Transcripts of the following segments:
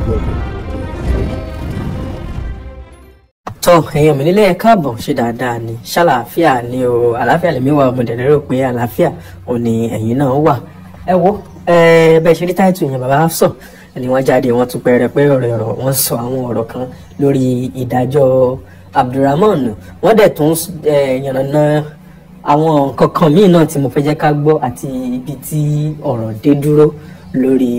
Global. Tọ́ ẹ̀yin ọmọ nílé, ẹ káàbọ̀. Ṣe dáadáa ni? Ṣàlàáfíà ni o? Àlàáfíà lèmi wà. Ọmọdé lérò pé àlàáfíà ò ní ẹ̀yin náà wà. Ẹ wo ẹ bẹ́ẹ̀ ṣe rí táìtù yẹn, bàbá Hafsọ ni wọ́n jáde, wọ́n tún pẹ́rẹpẹ́ ọ̀rọ̀ ọ̀rọ̀, wọ́n sọ àwọn ọ̀rọ̀ kan lórí ìdájọ́ Abdulrahman. Wọ́n dẹ̀ tún yànnàná àwọn nǹkan kan míì náà tí mo fẹ́ jẹ́ ká gbọ́ àti ibi tí ọ̀rọ̀ dé dúró lórí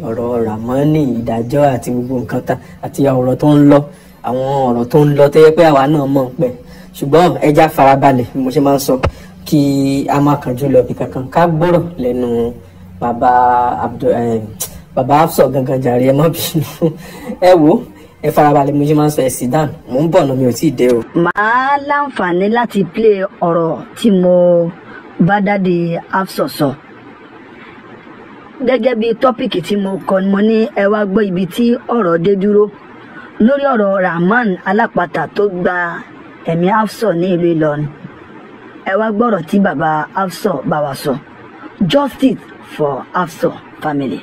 ọ̀rọ̀ Ramoni, ìdájọ́ àti gbogbo nǹkan tá àti ọ̀rọ̀ tó ń lọ, àwọn ọ̀rọ̀ tó ń lọ tó yẹ pé àwa náà mọ̀ ń pẹ́. Ṣùgbọ́n ẹja farabalẹ̀ bí mo ṣe máa ń sọ, kí a má kánjú lọ bí kankan, ká gbọ́rọ̀ lẹ́nu bàbá Abdul bàbá Hafsọ gangan jàre. Ẹ má bínú, ẹ wo, ẹ farabalẹ̀ bí mo ṣe máa ń sọ. Ẹ sì dàn, mò ń bọ̀ náà, mi ò tí ì dé o. Màá láǹfààní láti play ọ̀rọ̀ tí mo bá Daddy Hafsọ sọ gẹ́gẹ́ bí topic tí mo kọ. Mo ní ẹ wá gbọ́ ibi tí ọ̀rọ̀ dé dúró lórí ọ̀rọ̀ Rahman Alápatà tó gba ẹ̀mí Hafsọ ní ìlú Ìlọrin. Ẹ wá gbọ́rọ̀ tí bàbá Hafsọ bá wa sọ. Justice for Hafsọ family.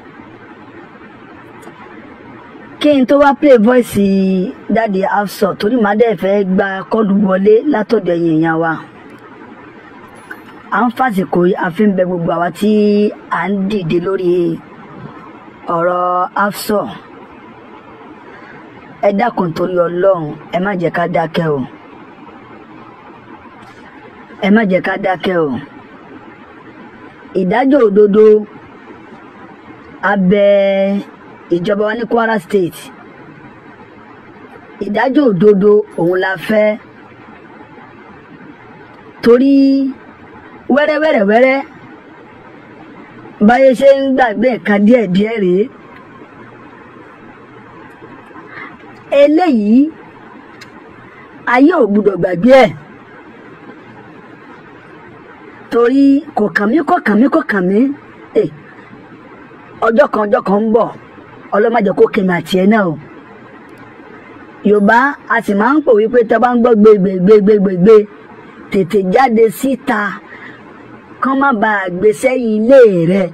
Kí n tó wá play voice Daddy Hafsọ, torí màá dẹ̀ fẹ́ gba call wọlé látọ̀dọ̀ ẹ̀yin èèyàn wa, à ń fàsìkò yìí, a fi ń bẹ gbogbo àwa tí à ń dìde lórí ọ̀rọ̀ Hafsọ. Ẹ dákun, torí Ọlọ́run, ẹ má jẹ́ ká dákẹ́ o, ẹ má jẹ́ ká dákẹ́ o. Ìdájọ́ òdodo, abẹ ìjọba wa ní Kwara State, ìdájọ́ òdodo òun la fẹ́, torí wẹ́rẹ́wẹ́rẹ́wẹ́rẹ́ báyé ṣe ń gbàgbé nǹkan díẹ̀díẹ̀ rèé. Eléyìí, ayé ò gbúdọ̀ gbàgbé ẹ̀, torí kò kàn mí, kò kàn mí, kò kàn mí. Ọjọ́ kan, ọjọ́ kan ń bọ̀, ọlọ́mọdé kó kèmí àti ẹ̀ náà o. Yorùbá a sì máa ń pò wípé tẹ́ bá ń gbọ́ gbégbégbégbégbé, tètè jáde síta kán má bàa gbé sẹ́yìn ilé rẹ̀.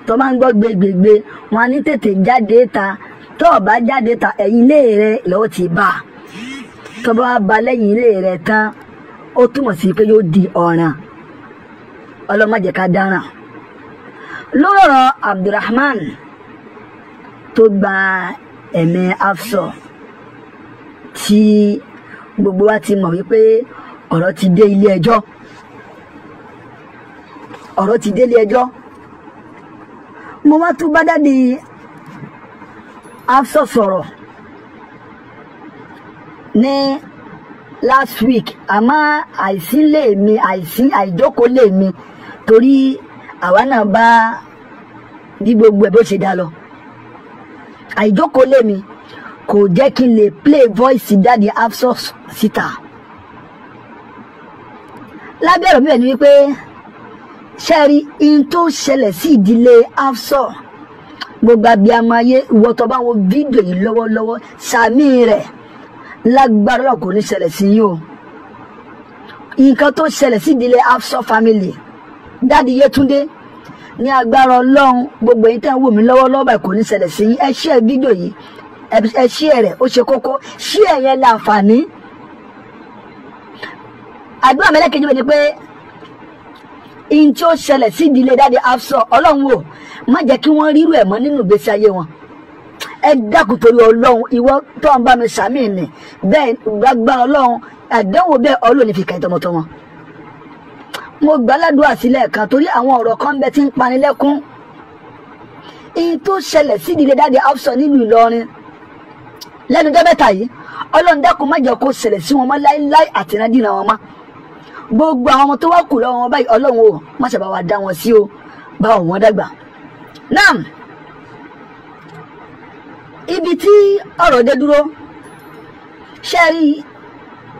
Tó bá ń gbọ́ gbégbégbé, wọn á ní tètè jáde ta. Tó o bá jáde ta, ẹ̀yìn ilé rẹ̀ lọ́wọ́ ti bá a. Tó bá ba lẹ́yìn ilé rẹ̀ tán, ó túmọ̀ sí pé yóò di ọ̀ràn. Ọlọ́mọdé ká dáràn. Lórí ọ̀rọ̀ Abdulrahman tó gba ẹ̀mí Hafsọ, tí gbogbo wa ti mọ̀ wípé ọ̀rọ̀ ti dé ilé ẹjọ́, ọ̀rọ̀ ti dé ilé ẹjọ́, mo wá tún bá Daddy Hafsọ sọ̀rọ̀ ní last week, àmọ́ àìsí lè mi, àìsí àìjókòó lè mi, torí àwa náà bá bí gbogbo ẹ̀ bó ṣe dá lọ. Àìjókòó lè mi kò jẹ́ kí n lè play voice Daddy Hafsọ síta. Lábẹ́ ọ̀rọ̀ mi bẹ̀ ni wípé, ṣẹ́ẹ̀rí in tó ṣẹlẹ̀ sí ìdílé Hafsọ, gbogbo abiyamọ ayé, ìwọ tó bá wo fídíò yìí lọ́wọ́lọ́wọ́, sàmì rẹ̀, lágbára Ọlọ́run, kò ní ṣẹlẹ̀ sí yín o. Nǹkan tó ṣẹlẹ̀ sí ìdílé Hafsọ family, Daddy Yétúndé, ní agbára Ọlọ́run, gbogbo yín tẹ́ ń wò mí lọ́wọ́lọ́wọ́ báyìí, kò ní ṣẹlẹ̀ sí yín. Ẹ share fídíò yìí, ẹ share rẹ̀, ó ṣe kókó. Share yẹn láǹfààní. Àdúrà mẹ́lẹ́kejì bẹ̀ ni pé in tí ó ṣẹlẹ̀ sí ìdílé Daddy Hafsọ, Ọlọ́run wò má jẹ́ kí wọ́n rírú ẹ̀ mọ́ nínú ìgbésí ayé wọn. Ẹ dákun, torí Ọlọ́run, ìwọ tó ń bá mi sàmì nì bẹ́ẹ̀, gbàgbára Ọlọ́run, àdánwò bẹ́ẹ̀, Ọlọ́run ní fi kàn tọmọtọmọ. Mo gbàládùá sílẹ̀ kan, torí àwọn ọ̀rọ̀ kan bẹ tí ń panilẹ́kún. In tó ṣẹlẹ̀ sí ìdílé Daddy Hafsọ nílùú Ìlọrin lẹ́nu ọjọ́ mẹ́ta yìí, Ọlọ́run dákun má jẹ́ kó ṣẹlẹ̀ sí wọn mọ́ láíláí àtìrandíran wọn mọ́. Gbogbo àwọn ọmọ tó wá kù lọ́wọ́ wọn báyìí, Ọlọ́run o, má ṣe bá wa dá wọn sí o, bá wọn dàgbà. Náà ibi tí ọ̀rọ̀ dé dúró, ṣé rí,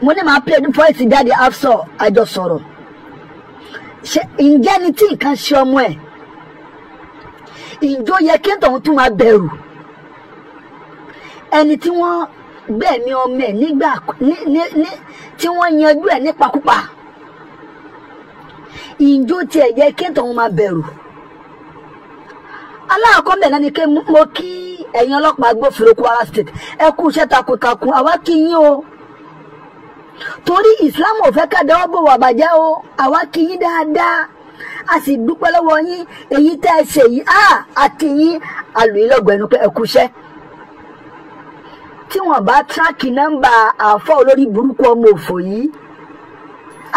mo ní màá play voice Daddy Hafsọ, àjọ sọ̀rọ̀. Ṣe ǹjẹ́ ni tí nǹkan ṣe ọmọ ẹ̀, ìjọ yẹ kí tọ̀hún tún máa bẹ̀rù ẹni tí wọ́n gbẹ̀mí ọmọ ẹ̀ nígbà ní tí wọ́n yanjú ẹ̀ nípakúpa? Ìjọ tiẹ̀ yẹ kí tọ̀hún máa bẹ̀rù? Aláàkọ́ bẹ̀ náà ni pé mo kí ẹ̀yin ọlọ́pàá agbófinró Kwara State, ẹ kú iṣẹ́ takuntakun, àwa kí yín o. Torí Islam ò fẹ́ ká dáwọ́ bò wà bàjẹ́ o, àwa kí yín dáadáa, a sì dúpẹ́ lọ́wọ́ yín. Èyí tẹ́ ẹ ṣe yìí, a kí yín alùyìnlọ́gbọ̀ ẹnu pé ẹ kú iṣẹ́. Tí wọ́n bá tíráàkì nọ́mbà àfọ́ olórí burúkú ọmọ òfò yìí,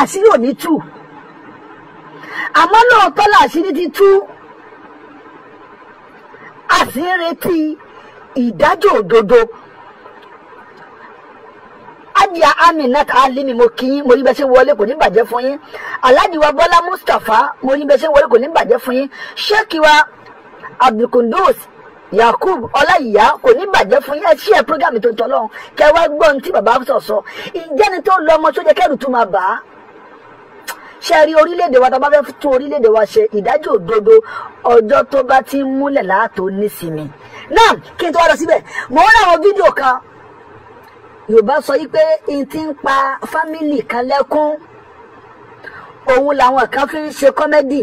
àṣírí ò ní tú. Àmọ́ lóòótọ́ làṣírí ti tú, a sì ń retí ìdájọ́ òdodo. Ajia Aminat Alimi, mo kí yín, mo rí bẹ́ẹ̀ ṣe wọlé, kò ní bàjẹ́ fún yín. Alhaji wa Bọ́lá Mustapha, mo rí bẹ́ẹ̀ ṣe wọlé, kò ní bàjẹ́ fún yín. Sheikh wa Abdulkundus Yakub Ọláìyá, kò ní bàjẹ́ fún yín. Ẹ ṣí ẹ program tó ń tọ́ lọ́hùn kẹ wá gbọ́ ohun tí bàbá sọ. Ìjẹ́ni tó lọ ọmọ tó jẹ́ kẹ́rù tó máa bà á. Ṣe rí orílẹ̀-èdè wa, tá a bá fẹ́ tún orílẹ̀-èdè wa ṣe, ìdájọ́ òdodo ọjọ́ tó bá ti ń múlẹ̀ láàtó nísìnyí. Náà kí n tó wá lọ síbẹ̀, mo ń ráwọn fídíò kan. Yorùbá sọ yí pé n ti ń pa fámìlì kan lẹ́kún, òun làwọn kan fi ń ṣe kọ́mẹ́dì.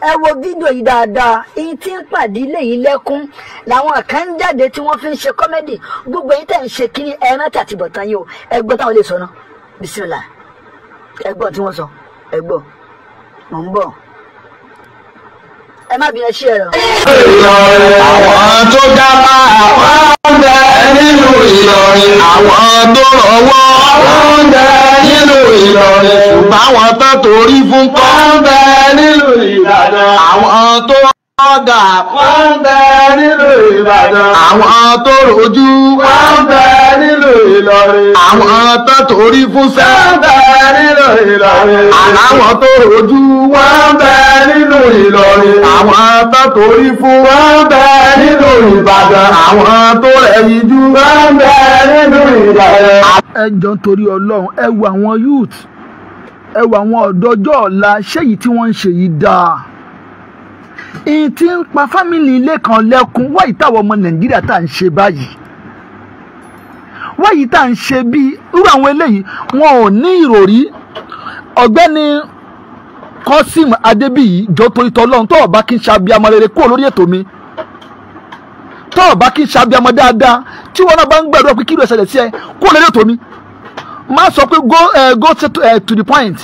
Ẹ wo fídíò yìí dáadáa, n ti ń pàdé ilé yìí lẹ́kún làwọn kan ń jáde tí wọ́n fi ń ṣe kọ́mẹ́dì. Gbogbo yìí tẹ̀ ń ṣe kí ẹran tí àtibọ̀tán yìí o, ẹ gbọ́ táwọn lè sọ náà. Bismillah, ẹ gbọ́ tí wọ́n sọ, ẹ gbọ́, mò ń bọ̀, ẹ má bínú, ẹ ṣí ẹ lọ. Àwọn tó dábàá àwọn ń bẹ nínú Ìlọrin, àwọn tó rọwọ́ àwọn ń bẹ nínú Ìlọrin, ṣùgbọ́n àwọn tó torí fún kọ́ ń bẹ nínú Ìbàdàn, àwọn tó ọ̀dà wọ́n ń bẹ nínú Ìbàdàn, àwọn tó rojú wọ́n ń bẹ nínú Ìlọrin, àwọn tó torí fún sẹ́ ń bẹ nínú Ìlọrin, àwọn tó rojú wọ́n ń bẹ nínú Ìlọrin, àwọn tó torí fún wọ́n ń bẹ nínú Ìbàdàn, àwọn tó rẹ̀yìnjú wọ́n ń bẹ nínú Ìbàdàn. Ẹ jọ ń torí Ọlọ́run, ẹ wo àwọn youth, ẹ wo àwọn ọ̀dọ́jọ́ ọ̀la, ṣé èyí tí wọ́n ń ṣe yìí dáa? Ìyìn tí ń pa fámìlì ilé kan lẹ́kún, wáyé táwọn ọmọ Nàìjíríà tá à ń ṣe báyìí, wáyé tá à ń ṣe bíi irú àwọn eléyìí, wọn ò ní ìròrí. Ọ̀gbẹ́ni Kọ́sìm Adébíyì, jọ torí tọlọ́run, tó ọba kí n ṣàbíamọ rere kúrò lórí ètò mi, tó ọba kí n ṣàbíamọ dáadáa, tí wọn náà bá ń gbàdúrà pé kí ló ṣẹlẹ̀ sí ẹ, kúrò lórí ètò mi. Má sọ pé go to the point.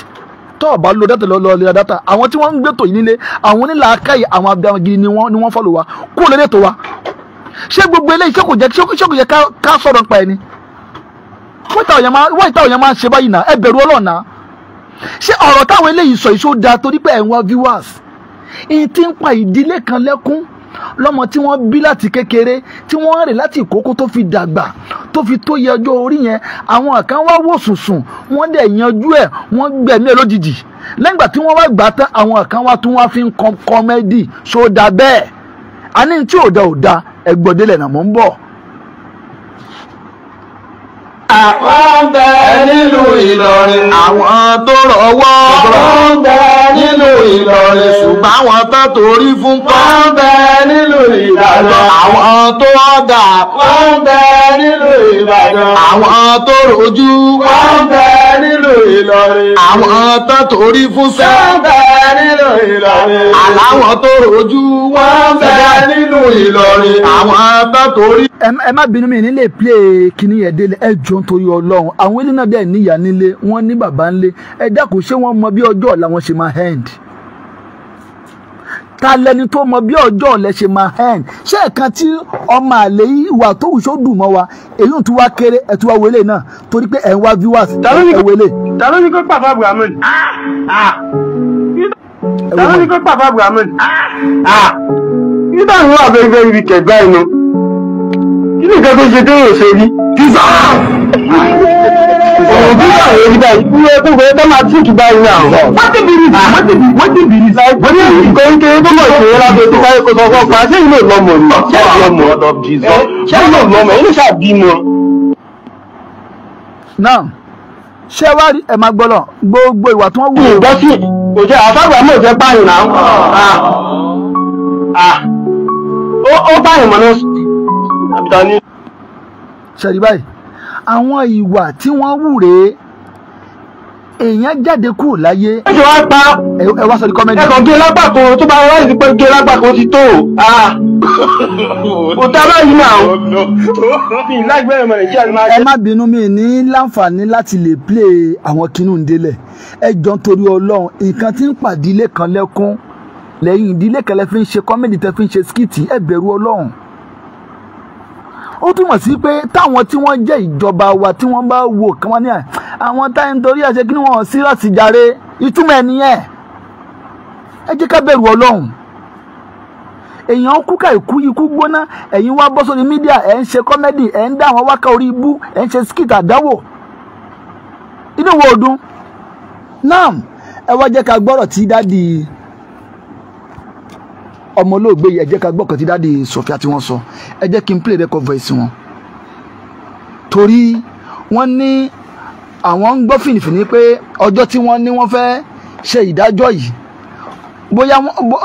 Tó bá lo data, lọ lè data. Àwọn tí wọ́n ń gbé tò yìí nílé, àwọn onílàákàyè, àwọn abiyamọ gidi ni wọ́n fọ́lọ̀ wa, kúrò lórí ètò wa. Ṣé gbogbo eléyìí ṣé kò jẹ́ ká sọ̀rọ̀ nípa ẹni? Wọ́n ìta òyìn máa ń ṣe báyìí náà, ẹ bẹ̀rù Ọlọ́run náà. Ṣé ọ̀rọ̀ táwọn eléyìí sọ ìṣó da torí pé ẹ̀ ń wá viewers? Ìyìn tí ń pa ìdílé kan lẹ́kún, lọ́mọ tí wọ́n bí láti kékeré, tí wọ́n rìn láti ìkókó tó fi dàgbà, tó fi tó yẹ ọjọ́ orí yẹn, àwọn kan wá wò sùnsùn, wọ́n dẹ̀ yanjú ẹ̀, wọ́n gbẹ̀mí ẹ̀ lójijì. Lẹ́yìn ìgbà tí wọ́n wá gbà tán, àwọn kan wá tún wá fi ń kọ́mẹ́dì. Ṣó da bẹ́ẹ̀? Àní tí ò da ò da, ẹgbọ́délẹ̀ náà mò ń bọ̀. Àwọn ń bẹ nínú Ìlọrin, àwọn tó rọwọ́ wọ́n ń bẹ nínú Ìlọrin, ṣùgbọ́n àwọn tó torí fún kọ́ ń bẹ nínú Ìbàdàn, àwọn tó ọ̀dà wọ́n ń bẹ nínú Ìbàdàn, àwọn tó rojú wọ́n ń bẹ nínú Ìlọrin, àwọn tó torí fún sẹ́ ń bẹ nínú Ìlọrin, àláwọn tó rojú wọ́n ń bẹ nínú Ìlọrin, àwọn tó torí. Ẹ má bínú, mi nílé play kíní yẹn délé, ẹ jọ ń torí Ọlọ́run. Àwọn ilé náà dẹ̀ níyà nílé, wọ́n ní bàbá ńlé. Ẹ dákun, ṣé wọ́n mọ bí ọjọ́ ọ̀la wọn ṣe máa end? Ta lẹni tó mọ bí ọjọ́ ọ̀la ṣe máa end? Ṣé ẹ̀kan tí ọmọ àlè yìí wà tó wù ṣó dùn mọ́ wa, èyí ò tún wá kéré, ẹ̀ tún wá wọlé náà torí pé ẹ̀ ń wá viewers, ẹ̀ wọlé. Ta ló ní kó pàfà Abrahamu? Ta ló ní kó pàfà Abrahamu? Nígbà wo wà very very wicked báyìí nu? Kí ni nǹkan tó ṣe tó yóò ṣe rí? Ọ̀rọ̀ bí wà lórí báyìí, ní ẹkún fẹ́ tó máa tíìkì báyìí náà. Wetin be this? Wetin be this? Wọ́n ní nǹkan kékeré tó mọ̀ ìṣòro lábẹ́ tó káyé kó sọ fún ọkọ̀, ṣé ìlú lọ́mọ ni? Ṣé ìlú lọ́mọ? Ṣé ìlú lọ́mọ? Ìlú ṣàbímọ. Náà ṣé wá rí ẹ máa gbọ́ lọ gbogbo ìwà tí wọ́n wù. Ìgbọ́ sí kò jẹ́ àfáàgbà mọ̀ jẹ́ báyìí náà. Ó báyìí mọ̀ náà. Ṣẹ̀rí báyìí, àwọn ìwà tí wọ́n wù rèé, Èèyàn jáde kúrò láyé. Ẹ ṣe wá pa. Ẹ wá sọ di comedy. Ẹ kàn gé lápá kan tó bá wá sí pé gé lápá kan ti tó. Kò tá báyìí náà. Ẹ má bínú, mi ní láǹfààní láti lè play àwọn kinú ń délẹ̀. Ẹ jọ nítorí Ọlọ́run, nǹkan tí ń pàdé ilé kan lẹ́kún lẹ́yìn ìdílé kan lẹ́ fi ń ṣe comedy, tẹ́ fi ń ṣe skit. Ẹ bẹ̀rù Ọlọ́run. Ó túmọ̀ sí pé táwọn tí wọ́n jẹ́ ìjọba wa tí wọ́n bá wò kí wọ́n ní àwọn táyà nítorí àṣẹ kí wọ́n sírọ̀sì jàre, ìtumọ̀ ẹ̀ nìyẹn. Ẹ jẹ́ ká bẹ̀rù Ọlọ́run. Èèyàn kú ká ikú ikú gbóná, ẹ̀yin wá bọ́ sórí mídíà, ẹ̀ ń ṣe comedy, ẹ̀ ń dá àwọn wákà orí ibú, ẹ̀ ń ṣe skit àdáwò. Inú wo ọdún náà? Ẹ wá jẹ́ ká gbọ́rọ̀ tí daddy ọmọ olóògbé yìí, ẹ jẹ́ ká gbọ́ kan tí daddy Sofia tí wọ́n sọ. Ẹ jẹ́ kí n play record voice wọn, torí wọ́n ní àwọn ń gbọ́ fìnnìfìnnì pé ọjọ́ tí wọ́n ní wọ́n fẹ́ ṣe ìdájọ́ yìí, bóyá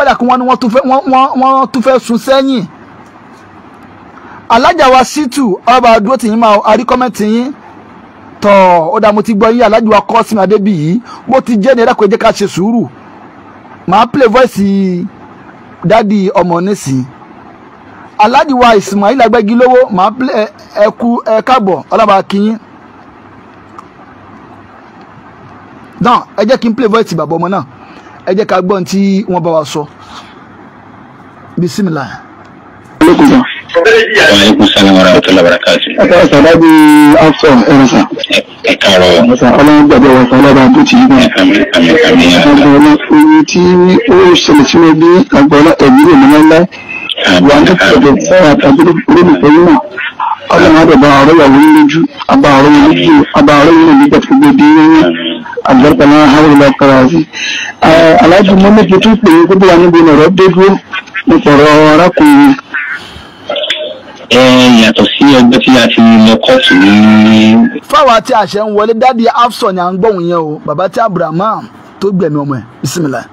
ọ̀dà kí wọ́n ní wọ́n tún fẹ́ sún sẹ́yìn. Alájà wa Ṣítù ọba àdúró tì yín máa arí comment yín tọ̀. Ó dà, mo ti gbọ́ yín. Alájà wa Kọ́sìmì Adébíyì, bó ti jẹ́ ní ẹ̀dá kò jẹ́ ká ṣe sùúrù. Màá play voice daddy ọmọ nísìn. Aláàjì wa Ismail Agbẹ́gilówó, màá play. Ẹkú ẹ káàbọ̀, ọlọ́ba kìín náà. Ẹ jẹ́ kí n play voice bàbá ọmọ náà, ẹ jẹ́ ká gbọ́n tí wọ́n bá wa sọ. Bisimilah. Aleykum salaam wa rahmatulah barakatu. Ẹ káàárọ̀ sà, daddy Afsọ, ẹ̀rọ sà. Ẹ káàárọ̀. Sà, Ọlọ́run gbàgbọ́ wa sà, ọlọ́ba tó ti yí náà. Àmín, àmín, àmín. Agbọ̀nà oyin tí ó ṣẹlẹ̀ sínú ẹbí agbọ̀nà ẹ̀mí rè mí láíláí. Wà ní ọ̀dọ̀ fún àtàgbé olólùfẹ́ yín náà. Ọlọ́run àdàbà ọ̀rọ̀ ìyàwó yín lójú, àbá ọ̀rọ̀ yín lójú, àbá ọ̀rọ̀ yín lójú gbàtí gbogbo bí yín. Àgbàlagbà náà hàwọn ìlú ọkọ̀rọ̀ sí. Aláàjì mọ́mí tún pè é gbogbo wa níbi ọ̀rọ̀ dé dúró nípa ọ̀rọ̀ arákùnrin. Ẹ yàtọ̀ sí ọjọ́ tí a ti lọ kóòtù ní. Fáwọn àti àṣẹ ń wọlé, daddy Afsọ ni à ń gbóhùn yẹn o, bàbá tí Abraham tó gbẹ̀mí ọmọ ẹ̀. Bisimilah.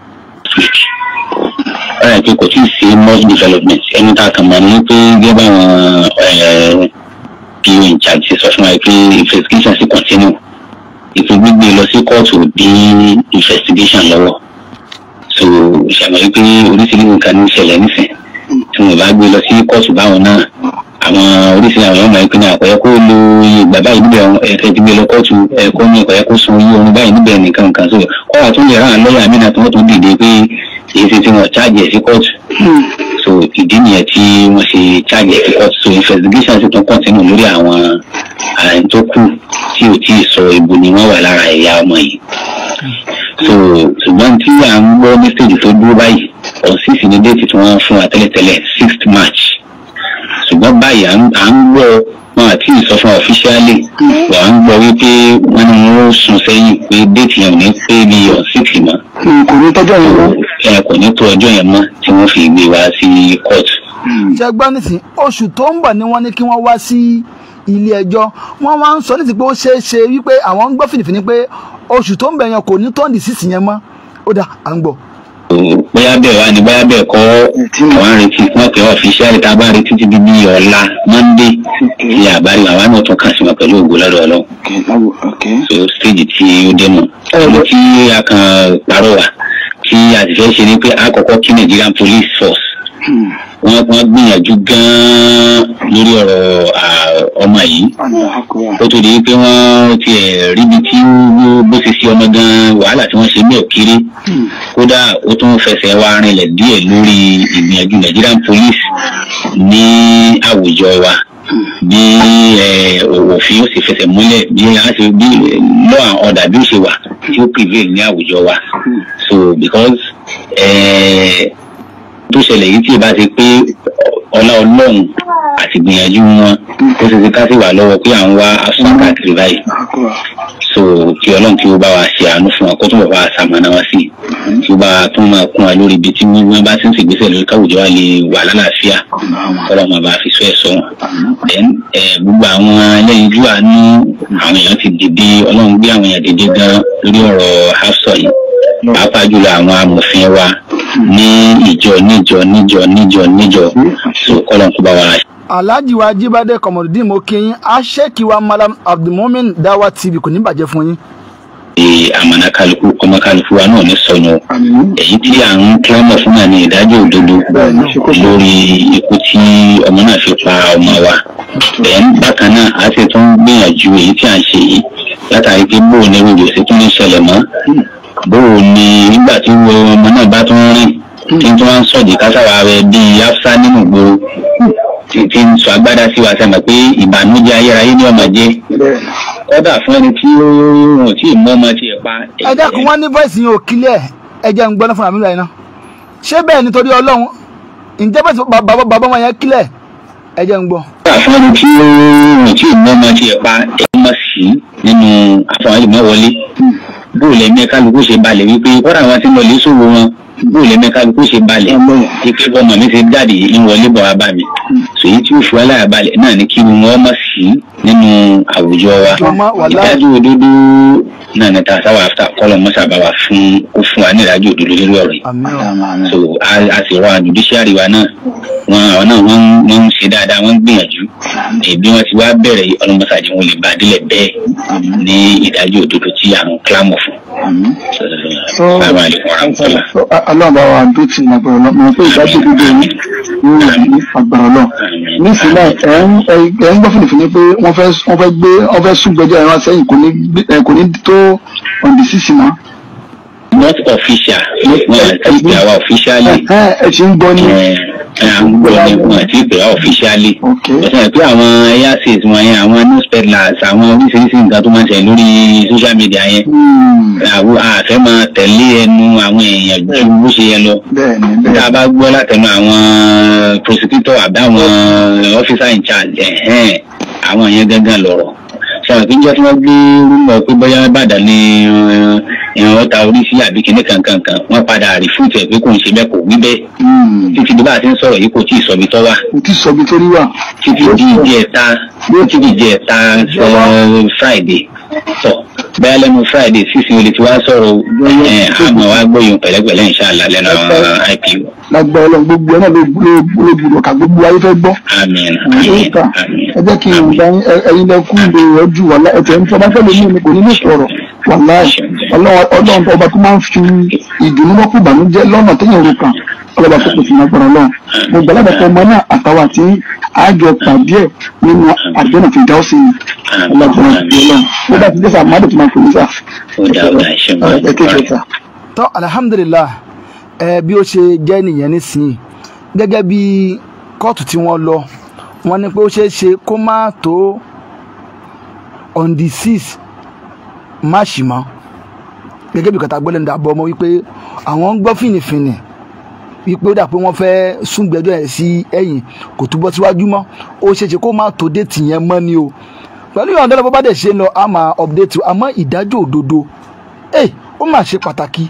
Ọ̀rẹ́ pé kò tí ì sí much development. Ẹni tá a kàn mọ̀ ní pé gẹ́gẹ́ báwọn PO in charge ṣe sọ fún wa pé investigation sì continue, ìpín gbígbé lọ sí kóòtù bí investigation lọ́wọ́. So ṣàmọ̀ pé oríṣiríṣi nǹkan ní ìṣẹ̀lẹ̀ nísìn tí wọn bá gbé lọ sí kóòtù báwọn náà, àwọn oríṣiríṣi àwọn ọmọ ìpínlẹ̀ àkọ́yẹ́ kó lo iye ìgbà báyìí níbẹ̀, ẹ̀fẹ́ ti gbé lọ kóòtù ẹ̀kọ́ ní ẹ̀kọ́ yẹ kó sun iye oorun báyìí níbẹ̀ nìkan nǹkan. So kọ́wà tún lè ràn án lọ́yà mí náà tí wọ́n tún dìde pé èyí ṣe tí wọ́n charge ẹ̀ sí kóòtù. So ìdí nìyẹn tí wọ́n ṣe charge ẹ̀ sí kóòtù. So investigation sì tún continue lórí àwọn àrùn tó kù tí ò tí ì sọ ibo ni wọ́n wà lára ẹ̀yà ọmọ yìí. So ṣùgbọ́n tí à ń gbọ́ ní stage tó dúró báyìí, on 6 ní date tí wọ́n fún wa tẹ́lẹ̀tẹ́lẹ̀, 6th March, ṣùgbọ́n báyìí à ń gbọ́ wọn àti ìsọ fún wa officially, wà á ń gbọ́ wípé wọ́n ní wọ́n sún sẹ́yìn pé date yẹn ò ní pé bí on 6 mọ́. Kò ní tọ́jú yẹn mọ́. Ẹ kò ní tó ọjọ́ yẹn mọ́ tí wọ́n fi gbé wá sí court. Ṣe gbọ́ nísìn, oṣù tó ń bọ̀ ni wọ́n ní kí wọ́n wá sí ilé ẹjọ́. Wọ́n wá ń sọ nísìn pé ó ṣeé ṣe wípé àwọn ń gbọ́ fìnnìfìnnì pé oṣù tó ń bẹ̀ yẹn kò ní tọ́ǹdì sísì yẹn mọ́. Ó dà, à ń gbọ́. Bóyá bẹ́ẹ̀ wá ni, bóyá bẹ́ẹ̀ kọ́, àwọn ń retí wọ́n pè officially. Tá a bá retí ti di bí ọ̀la Monday tí àbárí àwa náà tún kàn sí wọn pẹ̀lú ògo lọ́dọ̀ Ọlọ́run. So stage tí ó dé mọ̀ ibi tí a kàn pàrọwà tí a sì fẹ́ ṣe ni pé àkọ́kọ́ kí Nigerian Police Force, wọ́n gbìyànjú gan-an lórí ọ̀rọ̀ ọmọ yìí ó tó di pé wọ́n ti ẹ̀ ríbi tí bó ṣe sí ọmọ gan-an. Wàhálà tí wọ́n ṣe ní òkèrè, kódà ó tún fẹsẹ̀ wá rinlẹ̀ díẹ̀ lórí ìgbìyànjú Nigerian Police ní àwùjọ wa, bí òfin ó sì fẹsẹ̀ múlẹ̀, bí a ṣe bí law and order bí ó ṣe wà tí ó prevail ní àwùjọ wa. So because tó ṣẹlẹ̀ yìí, tí ì bá ṣe pé ọlá Ọlọ́run àti gbìyànjú wọn, ó ṣe ṣe ká sì wà lọ́wọ́ pé à ń wá aṣọ káàkiri báyìí. So kí Ọlọ́run kí ó bá wa ṣe àánú fún wa, kó túnbọ̀ bá wa ṣamọ̀nà wa sí, kí ó bá tún máa kún wa lórí ibi tí wọ́n bá ti ń ṣègbésẹ̀ lórí káwùjọ wa lè wà lálàáfíà, kọ́lọ́ máa bá fi sọ ẹ̀ sọ wọn. Then gbogbo àwọn ẹlẹ́yinjú àánú, àwọn èèyàn ti dìde. Ọlọ́run gbé àwọn èèyàn dìde gan lórí ọ̀rọ̀ Hafsọ yìí, pàápàá jùlọ àwọn amòfin wa ní ìjọ níjọ níjọ níjọ níjọ. So kọ́lọ́n kó bá wa. Alhaji wa Jíbádé Kọmọdúndín, mo kí yín. Aṣẹ́kì wa Malam Abdulmumin Dawa TV, kò ní bàjẹ́ fún yín. Àmàna kálukú ọmọ kálukú wa náà ní sọnù. Èyí tí à ń kílámọ̀ fún náà ní ìdájọ́ òdodo lórí ikú tí ọmọ náà fi pa ọmọ wa. Bẹ́ẹ̀ bákan náà a sì tún gbìyànjú èyí tí à ń ṣe yìí látàrí pé bóò ní rògbò sí tún ní ṣẹlẹ̀ mọ́, bóò ní nígbà tí ọmọ náà bá tún rìn tí tí wọ́n ń sọ̀dí kásáwa rẹ̀ bíi afsa nínú ìgboro tí ń sọ agbádá sí wa, sẹ́mọ̀ pé ìbànújẹ́ ayérayé ní ọmọ jẹ́ kódà fún ẹni tí ó tí ì mú ọmọ tí ẹ pa. Ẹ dákun, wọn ní voice yẹn ò clear. Ẹ jẹ́ ń gbọ́ná fúnra mi lọ́yìn náà. Ṣé bẹ́ẹ̀ nítorí Ọlọ́run, ǹjẹ́ voice bàbá wọn yẹn clear? Ẹ jẹ́ ń gbọ́. Kódà fún ẹni tí ó tí ì mú ọmọ tí ẹ pa, ẹ mọ̀ sí nínú àfọwọ́n lè mọ́ wọlé. Bóò lẹ́mí kálukú ṣe balẹ̀ wípé kódà wọn ti ń lọ lé sòwò wọn, bóò lẹ́mí kálukú ṣe balẹ̀ wípé bọ́mọ mi ṣe jáde ń wọlé bọ̀ wá bá mi. Sèyí tí ó fi wá láyà balẹ̀ náà ní kí wọ́n mọ̀ sí nínú àwùjọ wa. Ìdájọ́ òdodo náà ní ta sáwà after kọ́lọ̀ mọ́sà bá wa fún kó fún wa ní ìdájọ́ òdodo lórí ọ̀rọ̀ yìí. So a sì rọ àwọn judiciary wa náà, wọn àwọn náà wọ́n ń ṣe dáadáa, wọ́n ń gbìyànjú. Bí wọ́n ti wá bẹ̀rẹ̀ ọlọ́mọsàdì wọn lè bá a délẹ̀ bẹ́ẹ̀ ní ìdájọ́ òdodo tí à ń clamor fún. Ọlọ́run bá wa dó tì ní agbára Ọlọ́run, mo pé ìdájọ́ òdodo yìí ní agbára Ọlọ́run. Nísìnyí náà ẹ ń gbọ́ fìnnìfìnnì pé wọ́n fẹ́ gbé wọ́n fẹ́ sún gbẹ́jọ́ ẹ̀rọ sẹ́yìn, kò ní tó on the 6 mọ́. Not official, wọn àti ìpè àwa officially. Ẹ ṣe ń gbọ́ ní. À ń gbọ́ ní wọn àti ìpè àwa officially. Ọ̀sán pé àwọn airsays wọn yẹn, àwọn newspapers, àwọn oríṣiríṣi nǹkan tó máa ń ṣẹlẹ̀ lórí social media yẹn, àwọn àfẹ́ máa tẹ̀lé ẹnu àwọn èèyàn ju bó ṣe yẹ lọ. Tá a bá gbọ́ látẹnu àwọn prosecutor àbí àwọn officer in charge, àwọn yẹn gángan lọ̀rọ̀. Sọ̀rọ̀ kí n jẹ́ tí wọ́n gbé rúmọ̀ pé bóyá Ìbàdàn ni ìran ọ̀tá oríṣi àbí kinní kankankan, wọ́n padà rìfúùtù ẹ̀ pé kò ń ṣe bẹ́ẹ̀, kò wí bẹ́ẹ̀. Títí bí bá a ti ń sọ̀rọ̀ yìí, kò tí ì sọ̀bi tọ́ wà. Kò tí ì sọ̀bi tó rí wà. Títí di ìjẹta Friday tọ̀ bẹ́ẹ̀, lẹ́nu Friday sísìn olè tí wàá sọ̀rọ̀ àmọ́ wàá gbóyún pẹ̀lẹ́pẹ̀lẹ́ inshallah lẹ́nu àwọn IPO. Lágbára Ọlọ́run, gbogbo ẹ náà ló gbọ́dọ̀ ká gbogbo ayé fẹ́ gbọ́. Àmín, àmín, àmín. Ẹ jẹ́ kí n gba ẹ̀yin lẹ kú lè rọ́jú wàhálà ẹ̀tẹ̀ ń tọ́ bá fẹ́ lómi mi kò ní lè sọ̀rọ̀ wàhálà. Ọlọ́run ọba tó máa ń fi ìdùnnú rọ́pò ìbànújẹ́ lọ́nà téèyàn ro kàn, ọlọ́ba tó pèsè lágbára Ọlọ́run. Mo gbà lábàtọ̀ ọmọ náà àtàwọn àti àjọ pàdé ẹ̀ nínú àdéhùn fìdáwọ́sì ni ọlọ́gbọ́n Ọlọ́run. Ó bá ti dé sà, má dé tó máa pè mí sà. Ẹ kékeré sà. Tọ́, alhamdulillah. Ẹ bí ó ṣe jẹ́ nìyẹn nísìnyí. Gẹ́gẹ́ bí kóòtù tí wọ́n lọ, wọ́n ní pé ó ṣeé ṣe kó má tó on the 6 March mọ́, gẹ́gẹ́ bí kàtà gbọ́dọ̀ dàbọ̀ ọmọ wípé àwọn ń gbọ́ fìnnìfìnnì wípé ó dà pé wọ́n fẹ́ súngbẹ́jọ́ ẹ̀ sí ẹ̀yìn, kò túbọ̀ síwájú mọ́. Ó ṣeé ṣe kó má tó date yẹn mọ́ ni o. Pẹ̀lú ìyọ̀ǹda lọ́wọ́, bá dẹ̀ ṣe ń lọ, a máa update. Àmọ́ ìdájọ́ òdodo, ó mà ṣe pàtàkì.